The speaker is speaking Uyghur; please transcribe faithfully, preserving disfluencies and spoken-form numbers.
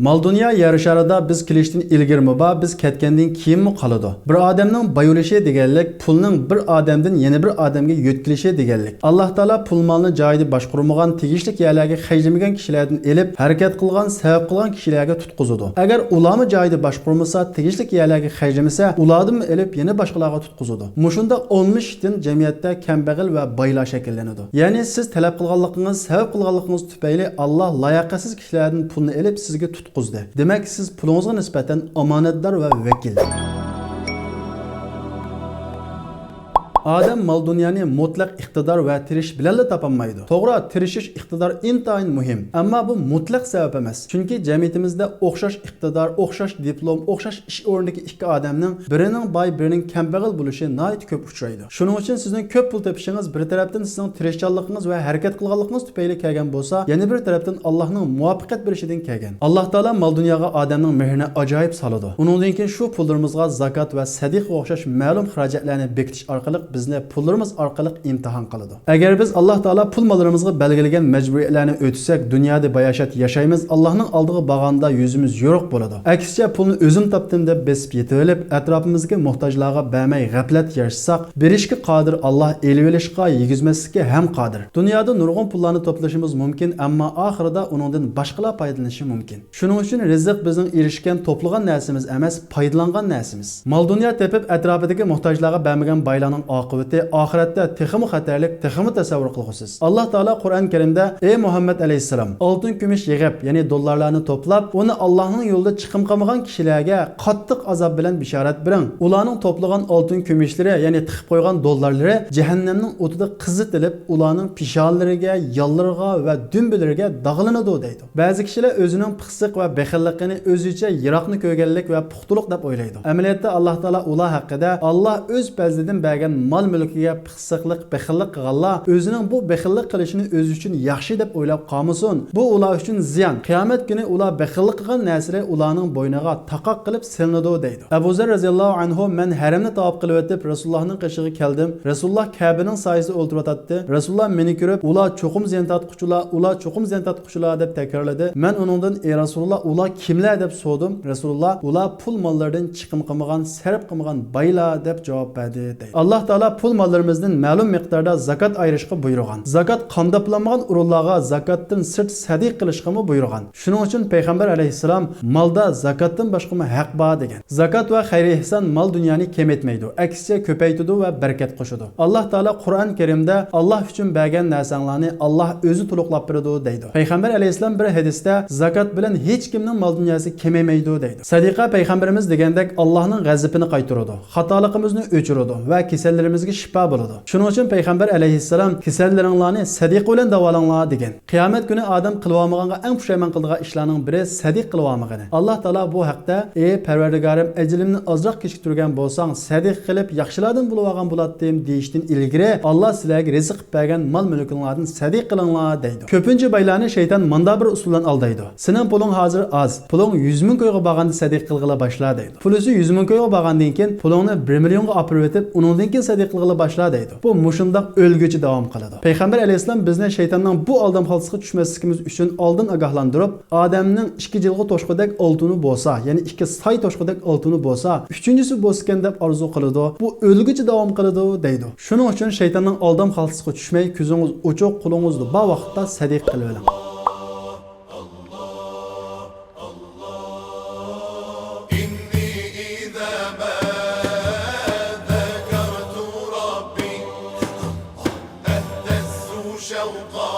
مال-دۇنيا يەر شارىدا بىز كېلىشتىن ئىلگىرىمۇ بار، بىز كەتكەندىن كېيىنمۇ قالىدۇ. بىر ئادەمنىڭ بايىۋېلىشى دېگەنلىك پۇلنىڭ بىر ئادەمدىن يەنە بىر ئادەمگە يۆتكىلىشى دېگەنلىك. ئاللاھ تائالا پۇل-مالنى جايىدا باشقۇرمىغان، تېگىشلىك يەرلەرگە خەجلىمىگەن كىشىلەردىن ئېلىپ، ھەرىكەت قىلغان، سەۋەب قىلغان كىشىلەرگە تۇتقۇزىدۇ. ئەگەر ئۇلارمۇ جايىدا باشقۇرمىسا، تېگىشلىك يەرلەرگە خەجلىمىسە، ئۇلاردىنمۇ ئېلىپ يەنە باشقىلارغا تۇتقۇزىدۇ. مۇشۇنداق ئالمىشىشتىن جەمئىيەتتە كەمبەغەل ۋە بايلار شەكىللىنىدۇ. يەنى سىز تەلەپ قىلغانلىقىڭىز، سەۋەب قىلغانلىقىڭىز تۈپەيلى ئاللاھ لاياقەتسىز كىشىلەردىن پۇلنى ئېلىپ سىزگە تۇتقۇزدى. دېمەك، سىز پۇلىڭىزغا نىسبەتەن ئامانەتدار ۋە ۋەكىل. ئادەم مال-دۇنيانى مۇتلەق ئىقتىدار ۋە تىرىشىش بىلەنلا تاپالمايدۇ. توغرا، تىرىشىش، ئىقتىدار ئىنتايىن مۇھىم. ئەمما بۇ مۇتلەق سەۋەب ئەمەس. چۈنكى جەمئىيىتىمىزدە ئوخشاش ئىقتىدار، ئوخشاش دىپلوم، ئوخشاش ئىش ئورنىدىكى ئىككى ئادەمنىڭ بىرىنىڭ باي، بىرىنىڭ كەمبەغەل بولۇشى ناھايىتى كۆپ ئۇچرايدۇ. شۇنىڭ ئۈچۈن سىزنىڭ كۆپ پۇل تېپىشىڭىز بىر تەرەپتىن سىزنىڭ تىرىشچانلىقىڭىز ۋە ھەرىكەت قىلغانلىقىڭىز تۈپەيلى كەلگەن بولسا، يەنە بىر تەرەپتىن ئاللاھنىڭ مۇۋەپپەقىيەت بېرىشىدىن كەلگەن. ئاللاھ تائالا مال-دۇنياغا ئادەمنىڭ مېھرىنى ئاجايىپ سالىدۇ. ئۇنىڭدىن كېيىن شۇ پۇللىرىمىزغا زاكات ۋە سەدىقىگە ئوخشاش مەلۇم خىراجەتلەرنى بېكىتىش ئارقىلىق بىزنى پۇللىرىمىز ئارقىلىق ئىمتىھان قىلىدۇ. ئەگەر بىز ئاللاھ تائالا پۇل-ماللىرىمىزغا بەلگىلىگەن مەجبۇرىيەتلەرنى ئۆتىسەك، دۇنيادا باياشات ياشايمىز، ئاللاھنىڭ ئالدىغا بارغاندا يۈزىمىز يورۇق بولىدۇ. ئەكسىچە، پۇلنى ئۆزۈم تاپتىم دەپ بېسىپ يېتىۋېلىپ، ئەتراپىمىزدىكى موھتاجلارغا بەرمەي غەپلەت ياشىساق، بېرىشكە قادىر ئاللاھ ئېلىۋېلىشقا، يېگۈزمەسلىككە ھەم قادىر. دۇنيادا نۇرغۇن پۇللارنى توپلىشىمىز مۇمكىن، ئەمما ئاخىرىدا ئۇنىڭدىن باشقىلار پايدىلىنىشى مۇمكىن. شۇنىڭ ئۈچۈن رىزىق بىزنىڭ ئېرىشكەن، توپلىغان نەرسىمىز ئەمەس، پايدىلانغان نەرسىمىز. مال-دۇنيا تېپىپ، ئەتراپىدىكى موھتاجلارغا بەرمىگەن بايلارنىڭ ئاقىۋىتى ئاخىرەتتە تېخىمۇ خەتەرلىك، تېخىمۇ تەسەۋۋۇر قىلغۇسىز. ئاللاھ تائالا قۇرئان كەرىمدە: «ئەي مۇھەممەد ئەلەيھىسسالام، ئالتۇن-كۈمۈش يىغىپ، يەنى دوللارلارنى توپلاپ، ئۇنى ئاللاھنىڭ يولىدا چىقىم قىلمىغان كىشىلەرگە قاتتىق ئازاب بىلەن بېشارەت بېرىڭ. ئۇلارنىڭ توپلىغان ئالتۇن-كۈمۈشلىرى، يەنى تىقىپ قويغان دوللارلىرى جەھەننەمنىڭ ئوتىدا قىزىتىلىپ، ئۇلارنىڭ پېشانىلىرىگە، يانلىرىغا ۋە دۈمبىلىرىگە داغلىنىدۇ» دەيدۇ. بەزى كىشىلەر ئۆزىنىڭ پىخسىق ۋە بېخىللىقىنى ئۆزىچە يىراقنى كۆرگەنلىك ۋە پۇختىلىق دەپ ئويلايدۇ. ئەمەلىيەتتە ئاللاھ تائالا ئۇلار ھەققىدە، ئاللاھ ئۆز پەزلىدىن بەرگەن مال-مۈلكىگە پىخسىقلىق، بېخىللىق قىلغانلار ئۆزىنىڭ بۇ بېخىللىق قىلىشىنى ئۆزى ئۈچۈن ياخشى دەپ ئويلاپ قالمىسۇن. بۇ ئۇلار ئۈچۈن زىيان. قىيامەت كۈنى ئۇلار بېخىللىق قىلغان نەرسىلىرى ئۇلارنىڭ بوينىغا تاقاق قىلىپ سېلىنىدۇ دەيدۇ. ئەبۇ زەر رەزىياللاھۇ ئەنھۇ: «مەن ھەرەمنى تاۋاپ قىلىۋېتىپ، رەسۇلۇللاھنىڭ قېشىغا كەلدىم. رەسۇلۇللاھ كەبىنىڭ سايىسىدا ئولتۇرۇۋاتاتتى. رەسۇلۇللاھ مېنى كۆرۈپ، ئۇلار چوقۇم زىيان تارتقۇچىلار، ئۇلار چوقۇم زىيان تارتقۇچىلار دەپ تەكرارلىدى. مەن ئۇنىڭدىن، ئى رەسۇلۇللاھ، ئۇلار كىملەر دەپ سورىدىم. رەسۇلۇللاھ، ئۇلار پۇل ماللىرىدىن چىقىم قىلمىغان، سەرپ قىلمىغان بايلار دەپ جاۋاب بەردى» دەيدۇ. ئاللاھ تائالا پۇل ماللىرىمىزدىن مەلۇم مىقداردا زاكات ئايرىشقا بۇيرۇغان. زاكات قامداپلانمىغان ئورۇنلارغا زاكاتتىن سىرت سەدىقە قىلىشقىمۇ بۇيرۇغان. شۇنىڭ ئۈچۈن پەيغەمبەر ئەلەيھىسسالام، «مالدا زاكاتتىن باشقىمۇ ھەق بار» دېگەن. زاكات ۋە خەير-ئېھسان مال-دۇنيانى كېمەيتمەيدۇ، ئەكسىچە كۆپەيتىدۇ ۋە بەرىكەت قوشىدۇ. ئاللاھ تائالا قۇرئان كەرىمدە، «ئاللاھ ئۈچۈن بەرگەن نەرسەڭلارنى ئاللاھ ئۆزى تولۇقلاپ بېرىدۇ» دەيدۇ. پەيغەمبەر ئەلەيھىسسالام بىر ھەدىستە، «زاكات بىلەن ھېچكىمنىڭ مال-دۇنياسى كېمەيمەيدۇ» دەيدۇ. سەدىقە، پەيغەمبىرىمىز دېگەندەك، ئاللاھنىڭ غەزىپىنى قايتۇرىدۇ، خاتالىقىمىزنى ئۆچۈرىدۇ ۋە كېسەللىرىمىزگە شىپا بولىدۇ. شۇنىڭ ئۈچۈن پەيغەمبەر ئەلەيھىسسالام، «كېسەللىرىڭلارنى سەدىقە بىلەن داۋالاڭلار» دېگەن. قىيامەت كۈنى ئادەم قىلىۋالمىغانغا ئەڭ پۇشايمان قىلىدىغان ئىشلارنىڭ بىرى سەدىقە قىلىۋالمىغىنى. ئاللاھ تائالا بۇ ھەقتە، «ئى پەرۋەردىگارىم، ئەجىلىمنى ئازراق كېچىكتۈرگەن بولساڭ، سەدىقە قىلىپ ياخشىلاردىن بولۇۋالغان بولاتتىم» دېيىشتىن ئىلگىرى، «ئاللاھ سىلەرگە رىزىق قىلىپ بەرگەن مال-مۈلكۈڭلاردىن سەدىقە قىلىڭلار» دەيدۇ. كۆپىنچە بايلارنى شەيتان ماندا بىر ئۇسۇل بىلەن ئالدايدۇ. «سېنىڭ پۇلۇڭ ھازىر ئاز، پۇلۇڭ يۈز مىڭ كويغا بارغاندا سەدىقە قىلغىلى باشلا» دەيدۇ. پۇلىسى يۈز مىڭ كويغا بارغاندىن كېيىن، «پۇلۇڭنى بىر مىليونغا ئاپىرىۋېتىپ، ئۇنىڭدىن كېيىن سەدىقە قىلغىلى باشلا» دەيدۇ. بۇ مۇشۇنداق ئۆلگۈچە داۋام قىلىدۇ. پەيغەمبەر ئەلەيھىسسالام بىزنى شەيتاننىڭ بۇ ئالدام خالتىسىغا چۈشمەسلىكىمىز ئۈچۈن ئالدىن ئاگاھلاندۇرۇپ، «ئادەمنىڭ ئىككى جىلغا توشقۇدەك ئالتۇنى بولسا، يەنى ئىككى ساي توشقۇدەك ئالتۇنى بولسا، ئۈچىنچىسى بولسىكەن» دەپ ئارزۇ قىلىدۇ. بۇ ئۆلگۈچە داۋام قىلىدۇ دەيدۇ. شۇنىڭ ئۈچۈن شەيتاننىڭ ئالدام خالتىسىغا چۈشمەي، كۆزىڭىز ئوچۇق، قولىڭىزدا بار ۋاقىتتا سەدىقە قىلىۋېلىڭ. إني إذا ما ذكرت ربي اهتزت شوقا